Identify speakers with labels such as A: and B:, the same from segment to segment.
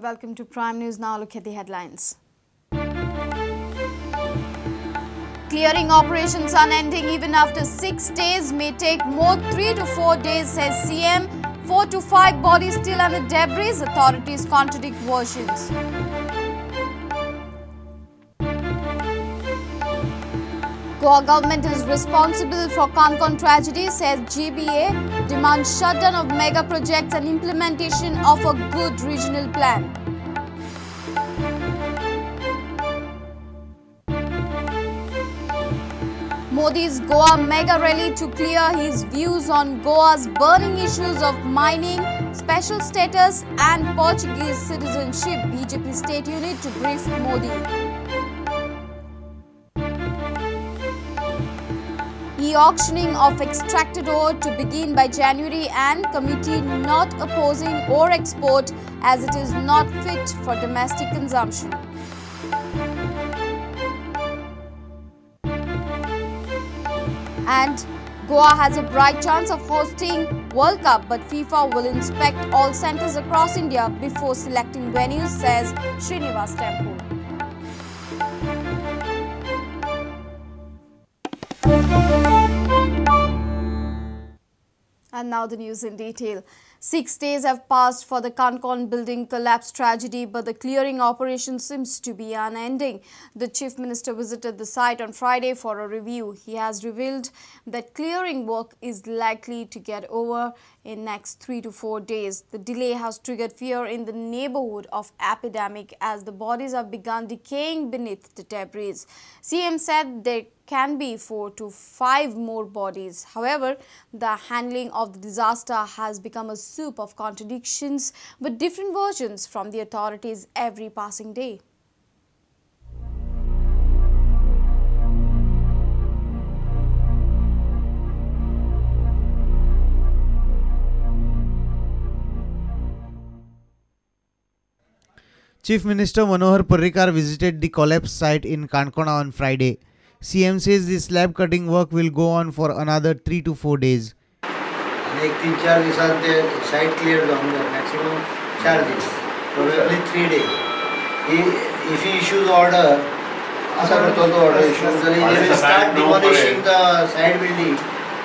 A: Welcome to Prime News. Now look at the headlines. Clearing operations unending even after 6 days may take more 3 to 4 days, says CM. 4 to 5 bodies still under debris. Authorities contradict versions. Goa government is responsible for Canacona tragedy, says GBA. Demands shutdown of mega projects and implementation of a good regional plan. Modi's Goa mega rally to clear his views on Goa's burning issues of mining, special status and Portuguese citizenship. BJP state unit to brief Modi. E-auctioning of extracted ore to begin by January and committee not opposing ore export as it is not fit for domestic consumption. And Goa has a bright chance of hosting World Cup, but FIFA will inspect all centres across India before selecting venues, says Srinivas Temple. And now the news in detail. 6 days have passed for the Canacona building collapse tragedy, but the clearing operation seems to be unending. The Chief Minister visited the site on Friday for a review. He has revealed that clearing work is likely to get over in next 3 to 4 days. The delay has triggered fear in the neighborhood of epidemic as the bodies have begun decaying beneath the debris. CM said there can be 4 to 5 more bodies. However, the handling of the disaster has become a soup of contradictions with different versions from the authorities every passing day.
B: Chief Minister Manohar Parrikar visited the collapse site in Canacona on Friday. CM says the slab cutting work will go on for another 3 to 4 days.
C: एक 3-4 दिवसात ते site clear जावंक जाय, maximum 4 दीस, probably 3 days. If he issues order, आसा करतलो तो order issue जाल्यार they will start demolishing the side building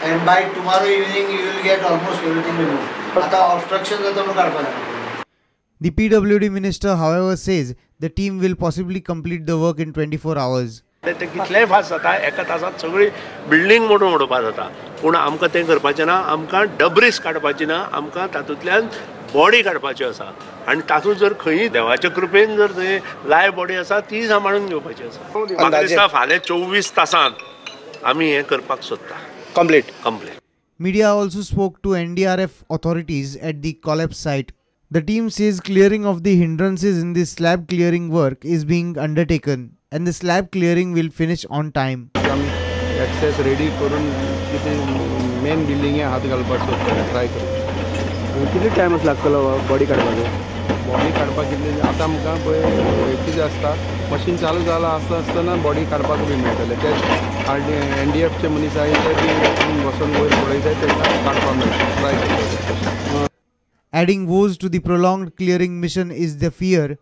C: and by tomorrow evening you will get almost everything removed. आतां ऑब्स्ट्रक्शन जाता म्हणून काडपा जाय.
B: The PWD minister, however, says the team will possibly complete the work in 24 hours.
D: ते कितलेय fast जाता, एका तासात सगळी बिल्डींग मोडून उडोवपा जाता, पूण आमकां तें करपाचें ना. आमकां डब्रीस काडपाची ना, आमकां तातूंतल्यान बॉडी काडपाची आसा आनी तातूंत जर खंयी देवाच्या कृपेन जर थंय लायव बॉडी आसा ती सांबाळून घेवपाची आसा. म्हाका दिसता फाल्यां 24 तासांत आमी हें करपाक सोदता. Complete.
B: Media also spoke to NDRF authorities at the collapse site. The team says clearing of the hindrances in the slab clearing work is being undertaken and the slab clearing will finish on time.
E: Access ready करून कितें main बिल्डिंगे हात घालपाक सोदता, try करता.
F: कितले time लागतलो body काडपाक?
E: बॉडी काडपाक कितले आतां आमकां पळय कितें आसता, मशीन चालू जालां आसता आसतना बॉडी काडपाक बी मेळटलें. ते एनडीएफचे मनीस आहाय ते बी वचोन वयर पळयताय, तांकां काडपाक मेळटा, ट्राय करता.
B: Adding woes to the prolonged clearing mission is the fear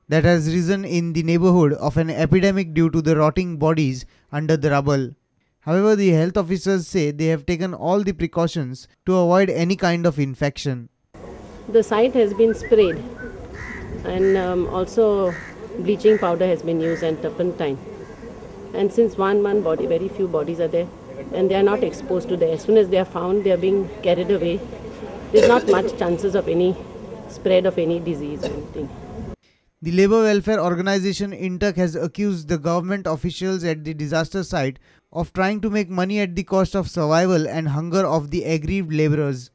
B: that has risen in the neighborhood of an epidemic due to the rotting bodies under the rubble. However, the health officers say they have taken all the precautions to avoid any kind of infection.
G: The site has been sprayed and also bleaching powder has been used and turpentine. And since 1 month, very few bodies are there and they are not exposed to the. As soon as they are found, they are being carried away. There's not much chances of any spread of any disease or anything.
B: The Labour Welfare Organization INTUC has accused the government officials at the disaster site of trying to make money at the cost of survival and hunger of the aggrieved labourers.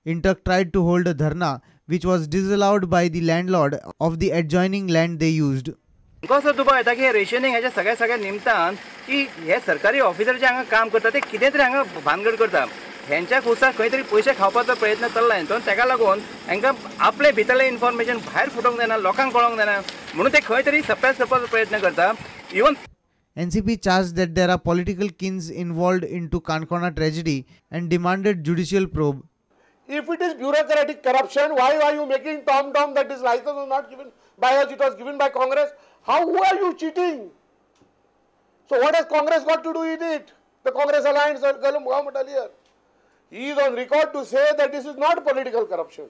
B: INTUC tried to hold a dharna which was disallowed by the landlord of the adjoining land they used.
H: कसो दुबाव येता की rationing हेच्या सगळ्या सगळ्या निमतान की हे सरकारी ऑफिसर जे हांगा काम करता ते कितें तरी हांगा भानगड करता. हेंच्या खुर्साक खंय तरी पयशे खावपाचो प्रयत्न चल्ला हेंचो, तेका लागून हेंकां आपले भितरलें इन्फॉर्मेशन भायर फुटोवंक जायना, लोकांक कळोंक जायना म्हणून ते खंय तरी सप्रेस करपाचो प्रयत्न करता. Even
B: NCP charged that there are political kins involved into Canacona tragedy and demanded judicial probe.
I: If it is bureaucratic corruption, why are you making tom-tom that this license was not given by us, it was given by Congress. How, who are you cheating? So what has Congress got to do with it? The Congress alliance government earlier. He is on record to say that this is not political corruption.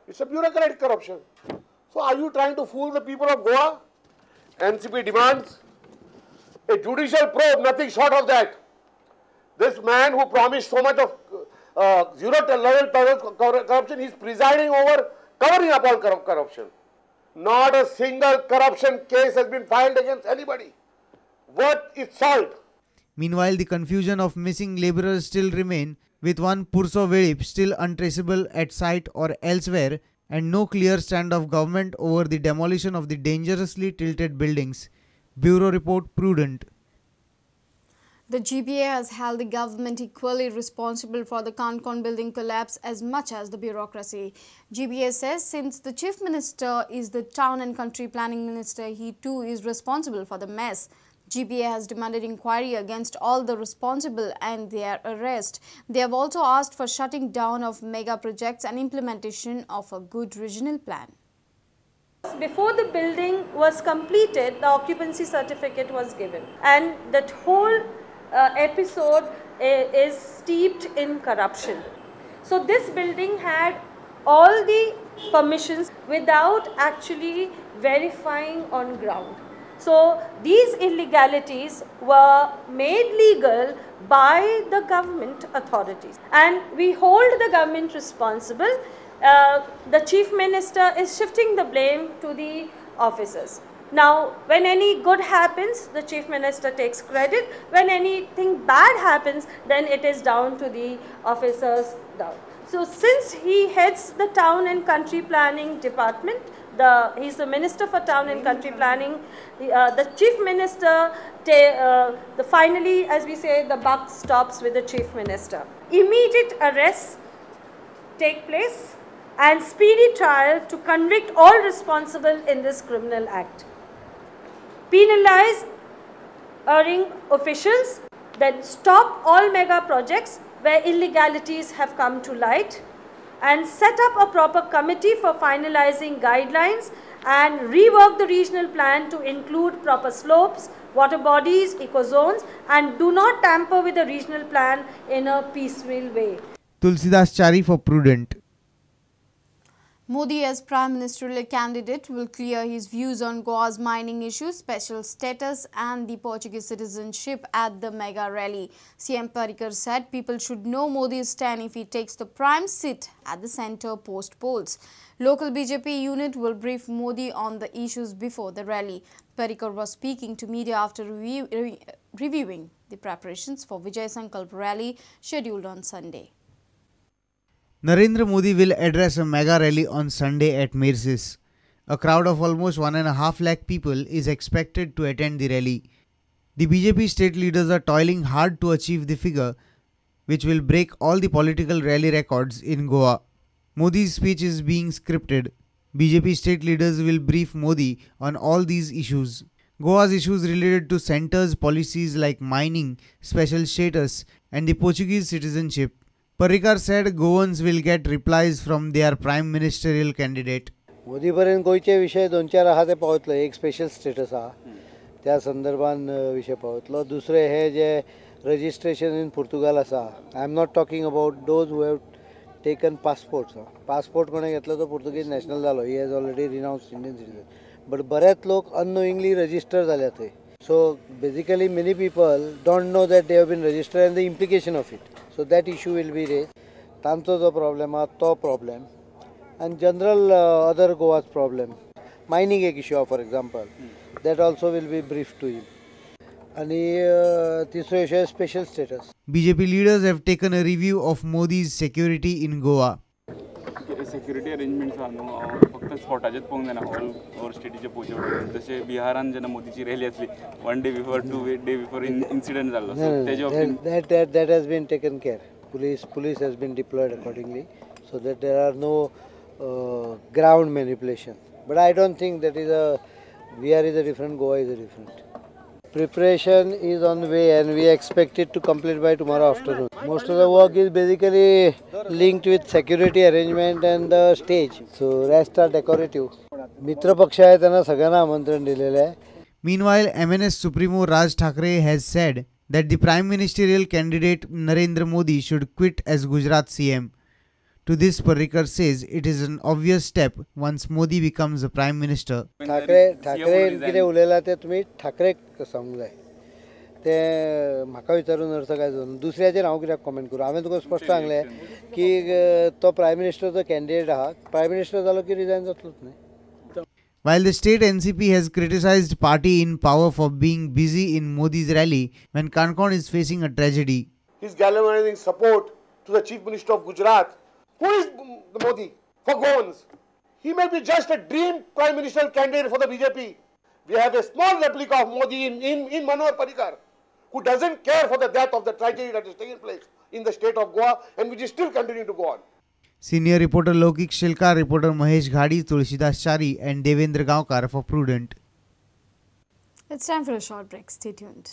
I: It's a bureaucratic corruption. So are you trying to fool the people of Goa? NCP demands a judicial probe, nothing short of that. This man who promised so much of zero level corruption, he is presiding over covering up all corruption. Not a single corruption case has been filed against anybody. Worth its salt.
B: Meanwhile, the confusion of missing labourers still remain, with one Purso Velip still untraceable at site or elsewhere, and no clear stand of government over the demolition of the dangerously tilted buildings. Bureau Report, Prudent.
A: The GPA has held the government equally responsible for the Canacona building collapse as much as the bureaucracy. GPA says since the Chief Minister is the Town and Country Planning Minister, he too is responsible for the mess. GPA has demanded inquiry against all the responsible and their arrest. They have also asked for shutting down of mega projects and implementation of a good regional plan.
J: Before the building was completed, the occupancy certificate was given, and that whole episode is steeped in corruption. So this building had all the permissions without actually verifying on ground. So these illegalities were made legal by the government authorities, and we hold the government responsible. The Chief Minister is shifting the blame to the officers. Now, when any good happens, the Chief Minister takes credit. When anything bad happens, then it is down to the officers down. So since he heads the Town and Country Planning Department, he's the Minister for Town and Country Planning, the Chief Minister, finally, as we say, the buck stops with the Chief Minister. Immediate arrests take place and speedy trial to convict all responsible in this criminal act. Penalize erring officials, then stop all mega projects where illegalities have come to light, and set up a proper committee for finalizing guidelines and rework the regional plan to include proper slopes, water bodies, ecozones, and do not tamper with the regional plan in a piecemeal way.
B: Tulsidas Chari for Prudent.
A: Modi as Prime Ministerial candidate will clear his views on Goa's mining issues, special status and the Portuguese citizenship at the mega rally. CM Parrikar said people should know Modi's stand if he takes the prime seat at the centre post-polls. Local BJP unit will brief Modi on the issues before the rally. Parrikar was speaking to media after reviewing the preparations for Vijay Sankalp rally scheduled on Sunday.
B: Narendra Modi will address a mega rally on Sunday at Mirsis. A crowd of almost 1.5 lakh people is expected to attend the rally. The BJP state leaders are toiling hard to achieve the figure, which will break all the political rally records in Goa. Modi's speech is being scripted. BJP state leaders will brief Modi on all these issues. Goa's issues related to centre's policies like mining, special status and the Portuguese citizenship. Parrikar said Goans will get replies from their prime ministerial candidate.
C: Modi पर्यंत गोंयचे विषय दोन चार आहा ते पावतलो. एक special status आहा त्या संदर्भान विषय पावतलो. दुसरे हे जे रजिस्ट्रेशन इन पुर्तुगाल आसा, I am not talking about those who have taken passports. Passport कोणें घेतलो तो पुर्तुगीज नॅशनल जालो. He has already renounced Indian citizen. But बरेच लोक अननोइंगली रजिस्टर जाल्या थंय. So basically many people don't know that they have been registered and the implication of it. So that issue will be raised. तांचो जो problem आहा तो problem आनी general other गोवा's problem. Mining एक इश्यू आहा for example, that also will be brief to him. आनी तिसरो issue special status.
B: BJP leaders have taken a review of Modi's security in Goa.
K: Security arrangements आहा न्हू फक्त स्पॉटाचेच पळोवंक जायना, ऑल ओवर स्टेटीचे पळोवचे पडटा. जशें बिहारान जेन्ना मोदीची रॅली आसली, 1 day before 2 day before incident जाल्लो. सो तेजे बाबतींत
C: that has been taken care. Police has been deployed accordingly so that there are no ground manipulation. But I don't think that is a Bihar is a different, Goa is a different. Preparation is on the way and we expect it to complete by tomorrow afternoon. Most of the work is basically linked with security arrangement and the stage. So rest are decorative. मित्रपक्ष आहे त्यांना सगळ्यांना आमंत्रण दिलेलं आहे.
B: Meanwhile, MNS Supremo Raj Thackeray has said that the Prime Ministerial candidate Narendra Modi should quit as Gujarat CM. To this, Parrikar says it is an obvious step once Modi becomes a Prime Minister.
C: Thackeray कितें उलयला तें तुमी ठाकरेक सांगूंक जाय, तें म्हाका विचारून अर्थ काय जावन दुसऱ्याचेर हांव कित्याक कॉमेंट करूं. हांवें तुका स्पश्ट सांगलें की तो प्रायम मिनिस्टरचो कॅन्डिडेट आहा, प्रायम मिनिस्टर जालो की रिजायन जातलोच न्हय.
B: While the state NCP has criticized party in power for being busy in Modi's rally when Canacona is facing a tragedy.
I: He is galvanizing support to the Chief Minister of Gujarat. Who is the Modi for Goans? He may be just a dream Prime Minister candidate for the BJP. We have a small replica of Modi in Manohar Parrikar, who doesn't care for the death of the tragedy that is taking place in the state of Goa and which is still continuing to go on.
B: Senior reporter Lokik Shilkar, reporter Mahesh Ghadi, Tulsidas Chari and Devendra Gaonkar for Prudent.
A: It's time for a short break. Stay tuned.